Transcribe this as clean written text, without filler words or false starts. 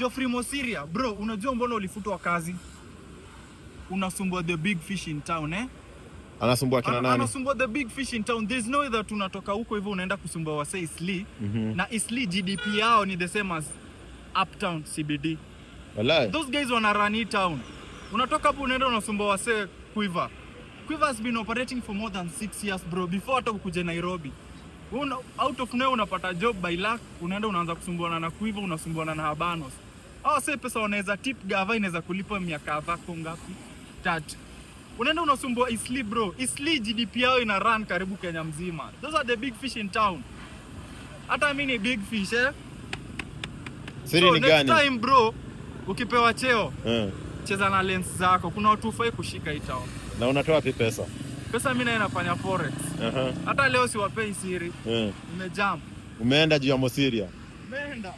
Geoffrey Mosiria, bro, unajua mbona ulifutwa kazi? Unasumbua the big fish in town, eh? Anasumbua kina nani? Anasumbua the big fish in town. There's no way that unatoka huko hivyo unaenda kusumbua wasee Eastleigh. Na Eastleigh GDP yao ni the same as Uptown CBD. Wallahi. Those guys wana run hii town. Unatoka hapo unaenda unasumbua wasee Quiver. Quiver has been operating for more than 6 years, bro, before hata ukuje Nairobi. Out of nowhere unapata job by luck, unaenda unaanza kusumbuana na Quiver, unasumbuana na Habanos. Hao wasee pesa wanaweza tip gava inaweza kulipa miaka zako ngapi? 3. Unaenda unasumbua Eastleigh, bro. Eastleigh GDP yao ina run karibu Kenya mzima. Those are the big fish in town. Hata mimi ni big fish, eh? Siri So ni next gani? time, bro, ukipewa cheo, cheza na lens zako. Kuna watu hufai kushika hii town. Na unatoa wapi pesa? Pesa mimi naye nafanya forex. Hata leo siwapei siri. Nimejam. Umeenda juu ya Mosiria. Umeenda.